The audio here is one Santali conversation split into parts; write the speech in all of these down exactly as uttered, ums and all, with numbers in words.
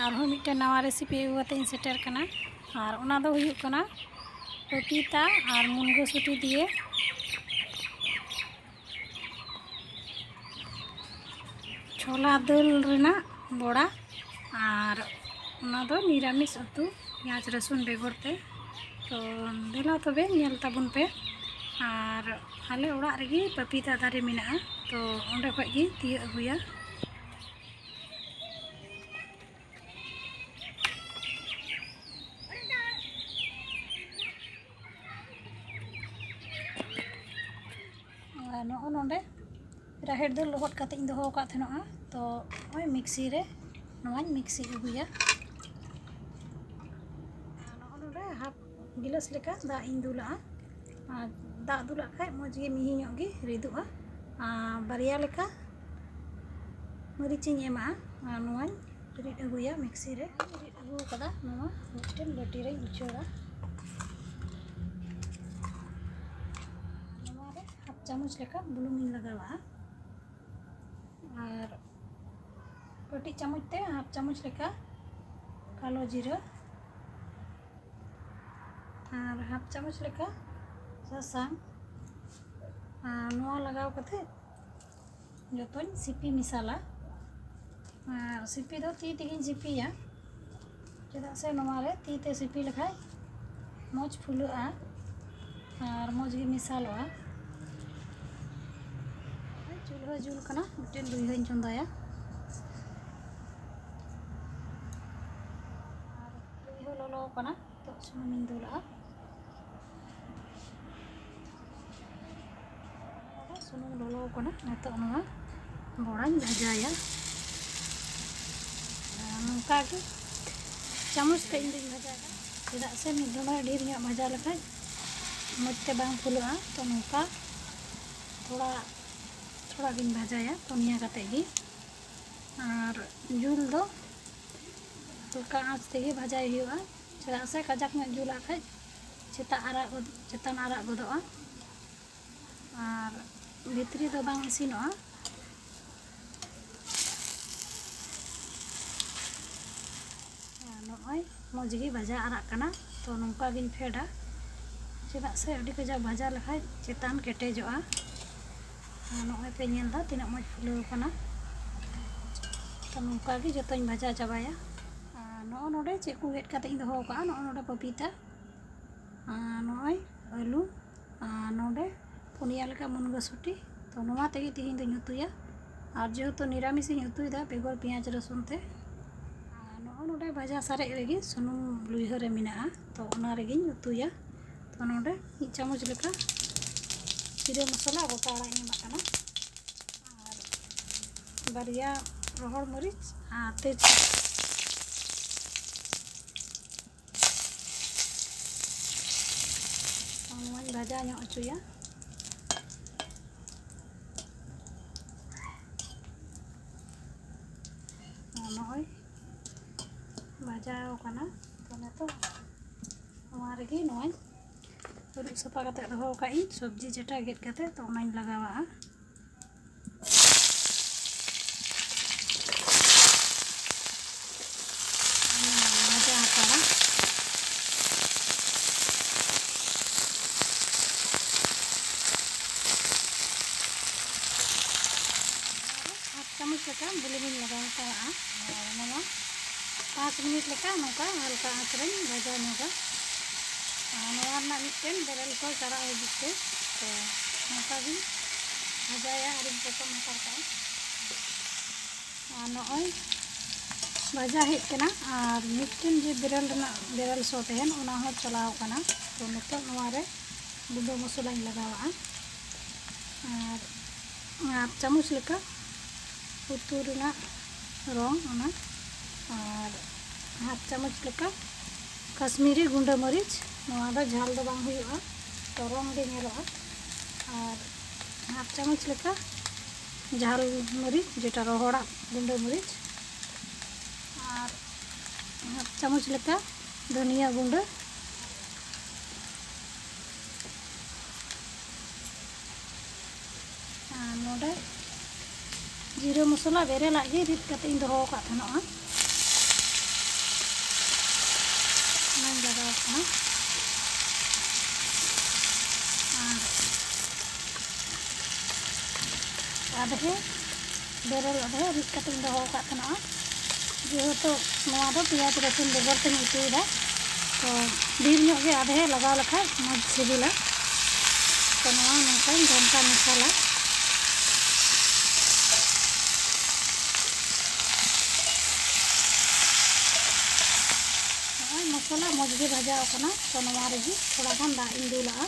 ᱟᱨᱦᱚᱸ ᱢᱤᱫᱴᱮᱱ ᱱᱟᱣᱟ ᱨᱮᱥᱤᱯᱤ ᱟᱹᱜᱩ ᱠᱟᱛᱮ ᱤᱧ ᱥᱮᱴᱮᱨ ᱠᱟᱱᱟ᱾ ᱟᱨ ᱚᱱᱟ ᱫᱚ ᱦᱩᱭᱩᱜ ᱠᱟᱱᱟ ᱯᱟᱯᱤᱛᱟ ᱟᱨ ᱢᱩᱱᱜᱟᱹ ᱥᱩᱴᱤ ᱫᱤᱭᱮ ᱪᱷᱳᱞᱟ ᱫᱟᱹᱞ ᱨᱮᱱᱟᱜ ᱵᱚᱲᱟ᱾ ᱟᱨ ᱚᱱᱟ ᱫᱚ ᱱᱤᱨᱟᱢᱤᱥ ᱩᱛᱩ, ᱯᱮᱸᱭᱟᱡᱽ ᱨᱟᱹᱥᱩᱱ ᱵᱮᱜᱚᱨ ᱛᱮ᱾ ᱛᱚ ᱫᱮᱞᱟ ᱛᱚᱵᱮ ᱧᱮᱞ ᱛᱟᱵᱚᱱ ᱯᱮ᱾ ᱟᱨ ᱟᱞᱮ ᱚᱲᱟᱜ ᱨᱮᱜᱮ ᱯᱟᱯᱤᱛᱟ ᱫᱟᱨᱮ ᱢᱮᱱᱟᱜᱼᱟ, ᱛᱚ ᱚᱸᱰᱮ ᱠᱷᱚᱡ ᱜᱮ ᱛᱤᱭᱳᱜ ᱟᱹᱜᱩᱭᱟ᱾ ᱟᱨ ᱱᱚᱜᱼᱚ ᱱᱚᱰᱮ ᱨᱟᱦᱮᱲ ᱫᱟᱹᱞ ᱞᱚᱦᱚᱫ ᱠᱟᱛᱮ ᱤᱧ ᱫᱚᱦᱚ ᱟᱠᱟᱫ ᱛᱟᱦᱮᱱᱚᱜᱼᱟ, ᱛᱚ ᱱᱚᱜᱼᱚᱭ ᱢᱤᱠᱥᱤ ᱨᱮ ᱱᱚᱣᱟᱧ ᱢᱤᱠᱥᱤ ᱟᱹᱜᱩᱭᱟ᱾ ᱟᱨ ᱱᱚᱜᱼᱚ ᱱᱚᱰᱮ ᱦᱟᱯ ᱜᱤᱞᱟᱹᱥ ᱞᱮᱠᱟ ᱫᱟᱜ ᱤᱧ ᱫᱩᱞᱟᱜᱼᱟ᱾ ᱟᱨ ᱫᱟᱜ ᱫᱩᱞᱟᱜ ᱠᱷᱟᱡ ᱢᱚᱡᱽ ᱜᱮ ᱢᱤᱦᱤ ᱧᱚᱜ ᱜᱮ ᱨᱤᱫᱚᱜᱼᱟ᱾ ᱟᱨ ᱵᱟᱨᱭᱟ ᱞᱮᱠᱟ ᱢᱟᱹᱨᱤᱪ ᱤᱧ ᱮᱢᱟᱜᱼᱟ᱾ ᱟᱨ ᱱᱚᱣᱟᱧ ᱨᱤᱫ ᱟᱹᱜᱩᱭᱟ ᱢᱤᱠᱥᱤ ᱨᱮ᱾ ᱨᱤᱫ ᱟᱹᱜᱩ ᱟᱠᱟᱫᱟ, ᱱᱚᱣᱟ ᱢᱤᱫᱴᱮᱱ ᱵᱟᱹᱴᱤ ᱨᱮᱧ ᱩᱪᱟᱹᱲᱟ᱾ ᱱᱚᱣᱟ ᱨᱮ ᱦᱟᱯ ᱪᱟᱢᱚᱪ ᱞᱮᱠᱟ ᱵᱩᱞᱩᱝ ᱤᱧ ᱞᱟᱜᱟᱣᱟᱜᱼᱟ᱾ ᱟᱨ ᱠᱟᱹᱴᱤᱡ ᱪᱟᱢᱚᱪ ᱛᱮ ᱦᱟᱯ ᱪᱟᱢᱚᱪ ᱞᱮᱠᱟ ᱠᱟᱞᱳ ᱡᱤᱨᱟᱹ ᱟᱨ ᱦᱟᱯ ᱪᱟᱢᱚᱪ ᱞᱮᱠᱟ ᱥᱟᱥᱟᱝ᱾ ᱟᱨ ᱱᱚᱣᱟ ᱞᱟᱜᱟᱣ ᱠᱟᱛᱮ ᱡᱚᱛᱚᱧ ᱥᱤᱯᱤ ᱢᱮᱥᱟᱞᱟ᱾ ᱟᱨ ᱥᱤᱯᱤ ᱫᱚ ᱛᱤ ᱛᱮᱜᱮᱧ ᱥᱤᱯᱤᱭᱟ, ᱪᱮᱫᱟᱜ ᱥᱮ ᱱᱚᱣᱟ ᱨᱮ ᱛᱤ ᱛᱮ ᱥᱤᱯᱤ ᱞᱮᱠᱷᱟᱡ ᱢᱚᱡᱽ ᱯᱷᱩᱞᱟᱹᱜᱼᱟ ᱟᱨ ᱢᱚᱡᱽ ᱜᱮ ᱢᱮᱥᱟᱞᱚᱜᱼᱟ᱾ ᱪᱩᱞᱦᱟᱹ ᱡᱩᱞ ᱠᱟᱱᱟ, ᱢᱤᱫᱴᱮᱱ ᱞᱩᱭᱦᱟᱹᱧ ᱪᱚᱸᱫᱟᱭᱟ᱾ ᱟᱨ ᱞᱩᱭᱦᱟᱹ ᱞᱚᱞᱚ ᱠᱟᱱᱟ, ᱱᱤᱛᱚᱜ ᱥᱩᱱᱩᱢᱤᱧ ᱫᱩᱞᱟᱜᱼᱟ᱾ ᱥᱩᱱᱩᱢ ᱞᱚᱞᱚ ᱠᱟᱱᱟ, ᱱᱤᱛᱚᱜ ᱱᱚᱣᱟ ᱵᱚᱲᱟᱧ ᱵᱷᱟᱡᱟᱭᱟ᱾ ᱟᱨ ᱱᱚᱝᱠᱟ ᱜᱮ ᱪᱟᱢᱚᱪ ᱛᱮ ᱤᱧ ᱫᱚᱧ ᱵᱷᱟᱡᱟᱭᱟ, ᱪᱮᱫᱟᱜ ᱥᱮ ᱢᱤᱫ ᱫᱷᱟᱣ ᱰᱷᱮᱨ ᱧᱚᱜ ᱵᱷᱟᱡᱟ ᱞᱮᱠᱷᱟᱱ ᱢᱚᱡᱽ ᱛᱮ ᱵᱟᱝ ᱯᱷᱩᱞᱟᱹᱜᱼᱟ᱾ ᱛᱚ ᱱᱚᱝᱠᱟ ᱛᱷᱚᱲᱟ ᱛᱷᱚᱲᱟ ᱜᱤᱧ ᱵᱷᱟᱡᱟᱭᱟ, ᱯᱩᱱᱭᱟ ᱠᱟᱛᱮ ᱜᱮ᱾ ᱟᱨ ᱡᱩᱞ ᱫᱚ ᱦᱟᱞᱠᱟ ᱟᱸᱪ ᱛᱮᱜᱮ ᱵᱷᱟᱡᱟᱭ ᱦᱩᱭᱩᱜᱼᱟ, ᱪᱮᱫᱟᱜ ᱥᱮ ᱠᱟᱡᱟᱠ ᱧᱚᱜ ᱡᱩᱞᱟᱜ ᱠᱷᱟᱡ ᱪᱮᱛᱟᱱ ᱟᱨᱟᱜ ᱜᱚᱫ-, ᱪᱮᱛᱟᱱ ᱟᱨᱟᱜ ᱜᱚᱫᱚᱜᱼᱟ ᱟᱨ ᱵᱷᱤᱛᱨᱤ ᱫᱚ ᱵᱟᱝ ᱤᱥᱤᱱᱚᱜᱼᱟ᱾ ᱱᱚᱜᱼᱚᱭ ᱢᱚᱡᱽ ᱜᱮ ᱵᱷᱟᱡᱟ ᱟᱨᱟᱜ ᱠᱟᱱᱟ᱾ ᱛᱚ ᱱᱚᱝᱠᱟ ᱜᱤᱧ ᱯᱷᱮᱰᱟ, ᱪᱮᱫᱟᱜ ᱥᱮ ᱟᱹᱰᱤ ᱠᱟᱡᱟᱠ ᱵᱷᱟᱡᱟ ᱞᱮᱠᱷᱟᱡ ᱪᱮᱛᱟᱱ ᱠᱮᱴᱮᱡᱚᱜᱼᱟ᱾ ᱟᱨ ᱱᱚᱜᱼᱚᱭ ᱯᱮ ᱧᱮᱞ ᱮᱫᱟ ᱛᱤᱱᱟᱹᱜ ᱢᱚᱡᱽ ᱯᱷᱩᱞᱟᱹᱣ ᱠᱟᱱᱟ᱾ ᱛᱚ ᱱᱚᱝᱠᱟ ᱜᱮ ᱡᱚᱛᱚᱧ ᱵᱷᱟᱡᱟ ᱪᱟᱵᱟᱭᱟ᱾ ᱟᱨ ᱱᱚᱜᱼᱚ ᱱᱚᱰᱮ ᱪᱮᱫ ᱠᱚ ᱜᱮᱫ ᱠᱟᱛᱮ ᱤᱧ ᱫᱚᱦᱚ ᱟᱠᱟᱫᱼᱟ, ᱱᱚᱜᱼᱚ ᱱᱚᱰᱮ ᱯᱟᱯᱤᱛᱟ, ᱟᱨ ᱱᱚᱜᱼᱚᱭ ᱟᱹᱞᱩ, ᱟᱨ ᱱᱚᱰᱮ ᱯᱩᱱᱭᱟ ᱞᱮᱠᱟ ᱢᱩᱱᱜᱟᱹ ᱥᱩᱴᱤ᱾ ᱛᱚ ᱱᱚᱣᱟ ᱛᱮᱜᱮ ᱛᱮᱦᱮᱧ ᱫᱚᱧ ᱩᱛᱩᱭᱟ᱾ ᱟᱨ ᱡᱮᱦᱮᱛᱩ ᱱᱤᱨᱟᱢᱤᱥ ᱤᱧ ᱩᱛᱩᱭᱮᱫᱟ ᱵᱮᱜᱚᱨ ᱯᱮᱸᱭᱟᱡᱽ ᱨᱟᱹᱥᱩᱱ ᱛᱮ, ᱟᱨ ᱱᱚᱜᱼᱚ ᱱᱚᱰᱮ ᱵᱷᱟᱡᱟ ᱥᱟᱨᱮᱡ ᱨᱮᱜᱮ ᱥᱩᱱᱩᱢ ᱞᱩᱭᱦᱟᱹ ᱨᱮ ᱢᱮᱱᱟᱜᱼᱟ, ᱛᱚ ᱚᱱᱟ ᱨᱮᱜᱮᱧ ᱩᱛᱩᱭᱟ᱾ ᱛᱚ ᱱᱚᱰᱮ ᱢᱤᱫ ᱪᱟᱢᱚᱪ ᱞᱮᱠᱟ ᱡᱤᱨᱟᱹ ᱢᱚᱥᱞᱟ ᱜᱚᱴᱟ ᱟᱲᱟᱜ ᱤᱧ ᱮᱢᱟᱜ ᱠᱟᱱᱟ, ᱟᱨ ᱵᱟᱨᱭᱟ ᱨᱚᱦᱚᱲ ᱢᱟᱹᱨᱤᱪ ᱟᱨ ᱛᱮᱡᱽ ᱯᱟᱛᱟ᱾ ᱱᱚᱣᱟᱧ ᱵᱷᱟᱡᱟ ᱧᱚᱜ ᱦᱚᱪᱚᱭᱟ᱾ ᱱᱚᱜᱼᱚᱭ ᱵᱷᱟᱡᱟᱣ ᱠᱟᱱᱟ᱾ ᱛᱚ ᱱᱤᱛᱚᱜ ᱱᱚᱣᱟ ᱨᱮᱜᱮ ᱱᱚᱣᱟᱧ ᱟᱹᱨᱩᱵ ᱥᱟᱯᱷᱟ ᱠᱟᱛᱮ ᱫᱚᱦᱚ ᱟᱠᱟᱫ ᱤᱧ ᱥᱚᱵᱽᱡᱤ ᱡᱮᱴᱟ ᱜᱮᱫ ᱠᱟᱛᱮ, ᱛᱚ ᱚᱱᱟᱧ ᱞᱟᱜᱟᱣᱟᱜᱼᱟ᱾ ᱵᱷᱟᱡᱟ ᱦᱟᱛᱟᱲᱟ᱾ ᱦᱟᱯ ᱪᱟᱢᱚᱪ ᱞᱮᱠᱟ ᱵᱩᱞᱩᱝ ᱤᱧ ᱞᱟᱜᱟᱣ ᱦᱟᱛᱟᱲᱟᱜᱼᱟ᱾ ᱟᱨ ᱱᱚᱣᱟ ᱯᱟᱸᱪ ᱢᱤᱱᱤᱴ ᱞᱮᱠᱟ ᱱᱚᱝᱠᱟ ᱦᱟᱞᱠᱟ ᱟᱸᱪ ᱨᱮᱧ ᱵᱷᱟᱡᱟ ᱧᱚᱜᱟ᱾ ᱟᱨ ᱱᱚᱣᱟ ᱨᱮᱱᱟᱜ ᱢᱤᱫᱴᱮᱱ ᱵᱮᱨᱮᱞ ᱥᱚ ᱪᱟᱨᱟᱜ ᱦᱤᱡᱩᱜ ᱛᱮ, ᱛᱚ ᱱᱚᱝᱠᱟ ᱜᱤᱧ ᱵᱷᱟᱡᱟᱭᱟ ᱟᱨᱤᱧ ᱯᱚᱴᱚᱢ ᱦᱟᱛᱟᱲ ᱠᱟᱜᱼᱟ᱾ ᱟᱨ ᱱᱚᱜᱼᱚᱭ ᱵᱷᱟᱡᱟ ᱦᱮᱡ ᱠᱟᱱᱟ, ᱟᱨ ᱢᱤᱫᱴᱮᱱ ᱡᱮ ᱵᱮᱨᱮᱞ ᱨᱮᱱᱟᱜ ᱵᱮᱨᱮᱞ ᱥᱚ ᱛᱟᱦᱮᱱ, ᱚᱱᱟ ᱦᱚᱸ ᱪᱟᱞᱟᱣ ᱠᱟᱱᱟ᱾ ᱛᱚ ᱱᱤᱛᱚᱜ ᱱᱚᱣᱟ ᱨᱮ ᱜᱩᱸᱰᱟᱹ ᱢᱚᱥᱞᱟᱧ ᱞᱟᱜᱟᱣᱟᱜᱼᱟ᱾ ᱟᱨ ᱦᱟᱯ ᱪᱟᱢᱚᱪ ᱞᱮᱠᱟ ᱩᱛᱩ ᱨᱮᱱᱟᱜ ᱨᱚᱝ ᱚᱱᱟ, ᱟᱨ ᱦᱟᱯ ᱪᱟᱢᱚᱪ ᱞᱮᱠᱟ ᱠᱟᱥᱢᱤᱨᱤ ᱜᱩᱸᱰᱟᱹ ᱢᱟᱹᱨᱤᱪ᱾ ᱱᱚᱣᱟ ᱫᱚ ᱡᱷᱟᱞ ᱫᱚ ᱵᱟᱝ ᱦᱩᱭᱩᱜᱼᱟ, ᱛᱚ ᱨᱚᱝ ᱜᱮ ᱧᱮᱞᱚᱜᱼᱟ᱾ ᱟᱨ ᱦᱟᱯ ᱪᱟᱢᱚᱪ ᱞᱮᱠᱟ ᱡᱷᱟᱞ ᱢᱟᱹᱨᱤᱪ, ᱡᱮᱴᱟ ᱨᱚᱦᱚᱲᱟᱜ ᱜᱩᱸᱰᱟᱹ ᱢᱟᱹᱨᱤᱪ, ᱟᱨ ᱦᱟᱯ ᱪᱟᱢᱚᱪ ᱞᱮᱠᱟ ᱫᱷᱩᱱᱤᱭᱟᱹ ᱜᱩᱸᱰᱟᱹ, ᱟᱨ ᱱᱚᱰᱮ ᱡᱤᱨᱟᱹ ᱢᱚᱥᱞᱟ ᱵᱮᱨᱮᱞᱟᱜ ᱜᱮ ᱨᱤᱫ ᱠᱟᱛᱮ ᱤᱧ ᱫᱚᱦᱚ ᱟᱠᱟᱫ ᱛᱟᱦᱮᱱᱚᱜᱼᱟ᱾ ᱟᱨ ᱟᱫᱷᱮ, ᱵᱮᱨᱮᱞ ᱟᱫᱷᱮ ᱨᱤᱫ ᱠᱟᱛᱮ ᱤᱧ ᱫᱚᱦᱚ ᱟᱠᱟᱫ ᱛᱟᱦᱮᱱᱟ᱾ ᱡᱮᱦᱮᱛᱩ ᱱᱚᱣᱟ ᱫᱚ ᱯᱮᱸᱭᱟᱡᱽ ᱨᱟᱹᱥᱩᱱ ᱵᱮᱜᱚᱨ ᱛᱤᱧ ᱩᱛᱩᱭᱮᱫᱟ, ᱛᱚ ᱰᱷᱮᱨ ᱧᱚᱜ ᱜᱮ ᱟᱫᱷᱮ ᱞᱟᱜᱟᱣ ᱞᱮᱠᱷᱟᱱ ᱢᱚᱡᱽ ᱥᱤᱵᱤᱞᱟ᱾ ᱛᱚ ᱱᱚᱣᱟ ᱱᱚᱝᱠᱟᱧ ᱜᱷᱟᱱᱴᱟ ᱢᱮᱥᱟᱞᱟ᱾ ᱱᱚᱜᱼᱚᱭ ᱢᱚᱥᱞᱟ ᱢᱚᱡᱽ ᱜᱮ ᱵᱷᱟᱡᱟᱣ ᱟᱠᱟᱱᱟ᱾ ᱛᱚ ᱱᱚᱣᱟ ᱨᱮᱜᱮ ᱛᱷᱚᱲᱟ ᱜᱟᱱ ᱫᱟᱜ ᱤᱧ ᱫᱩᱞᱟᱜᱼᱟ᱾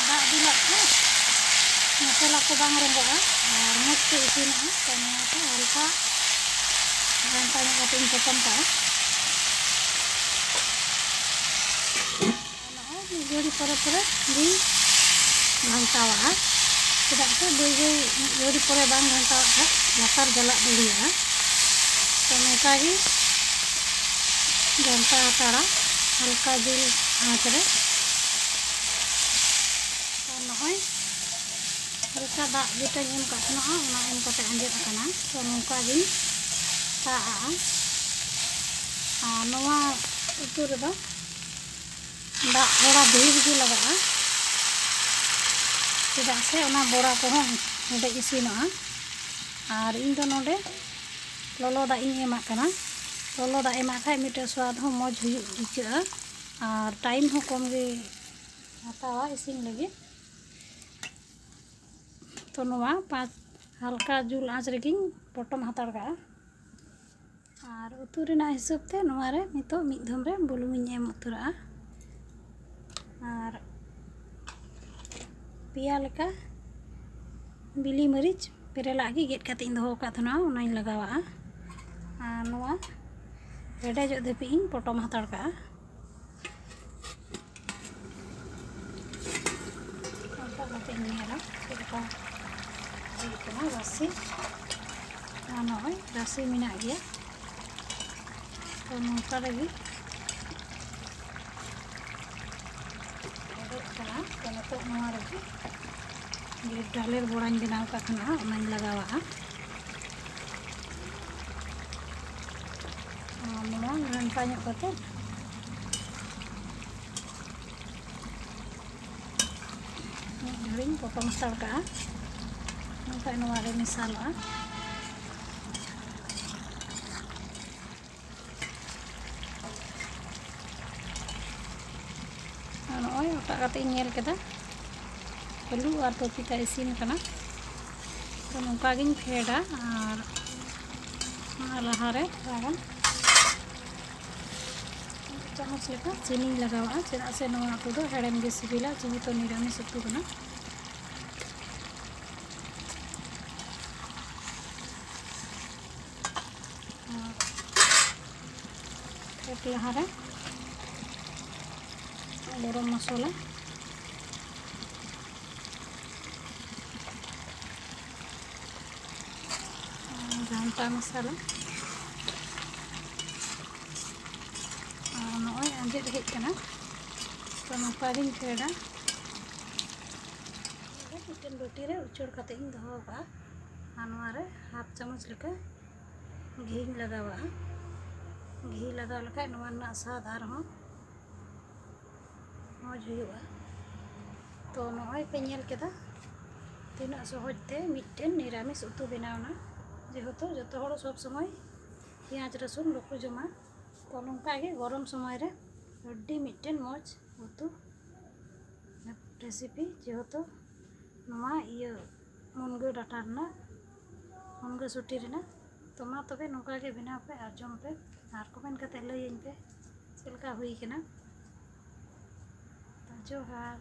ᱫᱟᱜ ᱫᱩᱞᱟᱜ ᱠᱷᱟᱱ ᱢᱚᱥᱞᱟ ᱠᱚ ᱵᱟᱝ ᱨᱚᱸᱜᱚᱜᱼᱟ ᱟᱨ ᱢᱚᱡᱽ ᱛᱮ ᱤᱥᱤᱱᱚᱜᱼᱟ᱾ ᱛᱚ ᱱᱚᱣᱟ ᱠᱚ ᱦᱟᱞᱠᱟ ᱜᱷᱟᱱᱴᱟ ᱧᱚᱜ ᱠᱟᱛᱮ ᱤᱧ ᱯᱚᱴᱚᱢ ᱠᱟᱜᱼᱟ᱾ ᱱᱚᱜᱼᱚᱭ ᱢᱤᱫ ᱜᱷᱟᱹᱲᱤ ᱯᱚᱨᱮ ᱯᱚᱨᱮ ᱜᱤᱧ ᱜᱷᱟᱱᱴᱟᱣᱟᱜᱼᱟ, ᱪᱮᱫᱟᱜ ᱥᱮ ᱵᱟᱹᱭ ᱵᱟᱹᱭ ᱢᱤᱫ ᱜᱷᱟᱹᱲᱤ ᱯᱚᱨᱮ ᱵᱟᱝ ᱜᱷᱟᱱᱴᱟᱣᱟᱜ ᱠᱷᱟᱱ ᱞᱟᱛᱟᱨ ᱡᱟᱞᱟᱜ ᱫᱟᱲᱮᱭᱟᱜᱼᱟ᱾ ᱛᱚ ᱱᱚᱝᱠᱟ ᱜᱮ ᱜᱷᱟᱱᱴᱟ ᱦᱟᱛᱟᱲᱟ ᱦᱟᱞᱠᱟ ᱡᱩᱞ ᱟᱸᱪ ᱨᱮ᱾ ᱟᱨ ᱱᱚᱜᱼᱚᱭ ᱦᱟᱞᱠᱟ ᱫᱟᱜ ᱡᱮᱴᱟᱧ ᱮᱢ ᱠᱟᱜ ᱛᱟᱦᱮᱱᱟ, ᱚᱱᱟ ᱮᱢ ᱠᱟᱛᱮ ᱟᱸᱡᱮᱫ ᱟᱠᱟᱱᱟ᱾ ᱛᱚ ᱱᱚᱝᱠᱟ ᱜᱤᱧ ᱥᱟᱵ ᱟᱜᱼᱟ᱾ ᱟᱨ ᱱᱚᱣᱟ ᱩᱛᱩ ᱨᱮᱫᱚ ᱫᱟᱜ ᱛᱷᱚᱲᱟ ᱰᱷᱮᱨ ᱜᱮ ᱞᱟᱜᱟᱜᱼᱟ, ᱪᱮᱫᱟᱜ ᱥᱮ ᱚᱱᱟ ᱵᱚᱲᱟ ᱠᱚᱦᱚᱸ ᱦᱮᱰᱮᱡ ᱤᱥᱤᱱᱚᱜᱼᱟ᱾ ᱟᱨ ᱤᱧ ᱫᱚ ᱱᱚᱰᱮ ᱞᱚᱞᱚ ᱫᱟᱜ ᱤᱧ ᱮᱢᱟᱜ ᱠᱟᱱᱟ᱾ ᱞᱚᱞᱚ ᱫᱟᱜ ᱮᱢᱟᱜ ᱠᱷᱟᱡ ᱢᱤᱫᱴᱮᱡ ᱥᱣᱟᱫ ᱦᱚᱸ ᱢᱚᱡᱽ ᱦᱩᱭᱩᱜ ᱟᱹᱭᱠᱟᱹᱜᱼᱟ ᱟᱨ ᱴᱟᱭᱤᱢ ᱦᱚᱸ ᱠᱚᱢ ᱜᱮ ᱦᱟᱛᱟᱣᱟ ᱤᱥᱤᱱ ᱞᱟᱹᱜᱤᱫ᱾ ᱛᱚ ᱱᱚᱣᱟ ᱯᱟᱸᱪ ᱦᱟᱞᱠᱟ ᱡᱩᱞ ᱟᱸᱪ ᱨᱮᱜᱮᱧ ᱯᱚᱴᱚᱢ ᱦᱟᱛᱟᱲ ᱠᱟᱜᱼᱟ᱾ ᱟᱨ ᱩᱛᱩ ᱨᱮᱱᱟᱜ ᱦᱤᱥᱟᱹᱵ ᱛᱮ ᱱᱚᱣᱟ ᱨᱮ ᱱᱤᱛᱚᱜ ᱢᱤᱫ ᱫᱷᱚᱢ ᱨᱮ ᱵᱩᱞᱩᱝ ᱤᱧ ᱮᱢ ᱩᱛᱟᱹᱨᱟᱜᱼᱟ᱾ ᱟᱨ ᱯᱮᱭᱟ ᱞᱮᱠᱟ ᱵᱤᱞᱤ ᱢᱟᱹᱨᱤᱪ ᱵᱮᱨᱮᱞᱟᱜ ᱜᱮ ᱜᱮᱫ ᱠᱟᱛᱮ ᱤᱧ ᱫᱚᱦᱚ ᱟᱠᱟᱫ ᱛᱟᱦᱮᱱᱟ, ᱚᱱᱟᱧ ᱞᱟᱜᱟᱣᱟᱜᱼᱟ᱾ ᱟᱨ ᱱᱚᱣᱟ ᱦᱮᱰᱮᱡᱚᱜ ᱫᱷᱟᱹᱵᱤᱡ ᱤᱧ ᱯᱚᱴᱚᱢ ᱦᱟᱛᱟᱲ ᱠᱟᱜᱼᱟ᱾ ᱚᱱᱠᱟ ᱠᱟᱛᱮ ᱤᱧ ᱧᱮᱞᱟ ᱪᱮᱫ ᱞᱮᱠᱟ ᱦᱩᱭᱩᱜ ᱠᱟᱱᱟ ᱨᱟᱥᱮ᱾ ᱟᱨ ᱱᱚᱜᱼᱚᱭ ᱨᱟᱥᱮ ᱢᱮᱱᱟᱜ ᱜᱮᱭᱟ᱾ ᱛᱚ ᱱᱚᱝᱠᱟ ᱨᱮᱜᱮ ᱦᱮᱰᱮᱡ ᱠᱟᱱᱟ᱾ ᱛᱚ ᱱᱤᱛᱚᱜ ᱱᱚᱣᱟ ᱨᱮᱜᱮ ᱡᱮ ᱰᱟᱞᱮᱨ ᱵᱚᱲᱟᱧ ᱵᱮᱱᱟᱣ ᱠᱟᱜ ᱛᱟᱦᱮᱱᱟ, ᱚᱱᱟᱧ ᱞᱟᱜᱟᱣᱟᱜᱼᱟ᱾ ᱱᱚᱝᱠᱟ ᱧᱚᱜ ᱠᱟᱛᱮ ᱢᱤᱫ ᱜᱷᱟᱹᱲᱤᱡ ᱤᱧ ᱯᱚᱴᱚᱢ ᱦᱟᱛᱟᱲ ᱠᱟᱜᱼᱟ᱾ ᱱᱚᱝᱠᱟ ᱱᱚᱣᱟ ᱨᱮ ᱢᱮᱥᱟᱞᱚᱜᱼᱟ᱾ ᱟᱨ ᱱᱚᱜᱼᱚᱭ ᱚᱴᱟᱜ ᱠᱟᱛᱮ ᱤᱧ ᱧᱮᱞ ᱠᱮᱫᱟ, ᱟᱹᱞᱩ ᱟᱨ ᱯᱟᱹᱯᱤᱛᱟ ᱤᱥᱤᱱ ᱠᱟᱱᱟ᱾ ᱛᱚ ᱱᱚᱝᱠᱟ ᱜᱤᱧ ᱯᱷᱮᱰᱟ᱾ ᱟᱨ ᱚᱱᱟ ᱞᱟᱦᱟᱨᱮ ᱛᱷᱚᱲᱟ ᱜᱟᱱ ᱪᱟᱢᱚᱪ ᱞᱮᱠᱟ ᱪᱤᱱᱤᱧ ᱞᱟᱜᱟᱣᱟᱜᱼᱟ, ᱪᱮᱫᱟᱜ ᱥᱮ ᱱᱚᱣᱟ ᱩᱛᱩ ᱫᱚ ᱦᱮᱲᱮᱢ ᱜᱮ ᱥᱤᱵᱤᱞᱟ, ᱡᱮᱦᱮᱛᱩ ᱱᱤᱨᱟᱢᱤᱥ ᱩᱛᱩ ᱠᱟᱱᱟ᱾ ᱟᱨ ᱯᱷᱮᱰ ᱞᱟᱦᱟᱨᱮ ᱜᱚᱨᱚᱢ ᱢᱚᱥᱞᱟ, ᱜᱷᱟᱱᱴᱟ ᱢᱚᱥᱞᱟ, ᱟᱨ ᱱᱚᱜᱼᱚᱭ ᱟᱸᱡᱮᱫ ᱦᱮᱡ ᱠᱟᱱᱟ᱾ ᱛᱚ ᱱᱚᱝᱠᱟ ᱜᱤᱧ ᱯᱷᱮᱰᱟ᱾ ᱢᱤᱫᱴᱮᱱ ᱵᱟᱹᱴᱤ ᱨᱮ ᱩᱪᱟᱹᱲ ᱠᱟᱛᱮ ᱤᱧ ᱫᱚᱦᱚ ᱟᱠᱟᱫᱼᱟ᱾ ᱟᱨ ᱱᱚᱣᱟ ᱨᱮ ᱦᱟᱯ ᱪᱟᱢᱚᱪ ᱞᱮᱠᱟ ᱜᱷᱤᱧ ᱞᱟᱜᱟᱣᱟᱜᱼᱟ᱾ ᱜᱷᱤ ᱞᱟᱜᱟᱣ ᱞᱮᱠᱷᱟᱡ ᱱᱚᱣᱟ ᱨᱮᱱᱟᱜ ᱥᱟᱫ ᱟᱨᱦᱚᱸ ᱢᱚᱡᱽ ᱦᱩᱭᱩᱜᱼᱟ᱾ ᱛᱚ ᱱᱚᱜᱼᱚᱭ ᱯᱮ ᱧᱮᱞ ᱠᱮᱫᱟ ᱛᱤᱱᱟᱹᱜ ᱥᱚᱦᱚᱡᱽ ᱛᱮ ᱢᱤᱫᱴᱮᱱ ᱱᱤᱨᱟᱢᱤᱥ ᱩᱛᱩ ᱵᱮᱱᱟᱣ ᱮᱱᱟ, ᱡᱮᱦᱮᱛᱩ ᱡᱚᱛᱚ ᱦᱚᱲ ᱥᱚᱵ ᱥᱚᱢᱚᱭ ᱯᱮᱸᱭᱟᱡᱽ ᱨᱟᱹᱥᱩᱱ ᱵᱟᱠᱚ ᱡᱚᱢᱟ᱾ ᱛᱚ ᱱᱚᱝᱠᱟ ᱜᱮ ᱜᱚᱨᱚᱢ ᱥᱚᱢᱚᱭ ᱨᱮ ᱟᱹᱰᱤ ᱢᱤᱫᱴᱮᱱ ᱢᱚᱡᱽ ᱩᱛᱩ ᱨᱮᱥᱤᱯᱤ, ᱡᱮᱦᱮᱛᱩ ᱱᱚᱣᱟ ᱤᱭᱟᱹ ᱢᱩᱱᱜᱟᱹ ᱰᱟᱴᱟ ᱨᱮᱱᱟᱜ, ᱢᱩᱱᱜᱟᱹ ᱥᱩᱴᱤ ᱨᱮᱱᱟᱜ᱾ ᱛᱚ ᱢᱟ ᱛᱚᱵᱮ ᱱᱚᱝᱠᱟ ᱜᱮ ᱵᱮᱱᱟᱣ ᱯᱮ ᱟᱨ ᱡᱚᱢ ᱯᱮ, ᱟᱨ ᱠᱚᱢᱮᱱᱴ ᱠᱟᱛᱮ ᱞᱟᱹᱭᱟᱹᱧ ᱯᱮ ᱪᱮᱫ ᱞᱮᱠᱟ ᱦᱩᱭ ᱠᱟᱱᱟ᱾ ᱛᱚ ᱡᱚᱦᱟᱨ᱾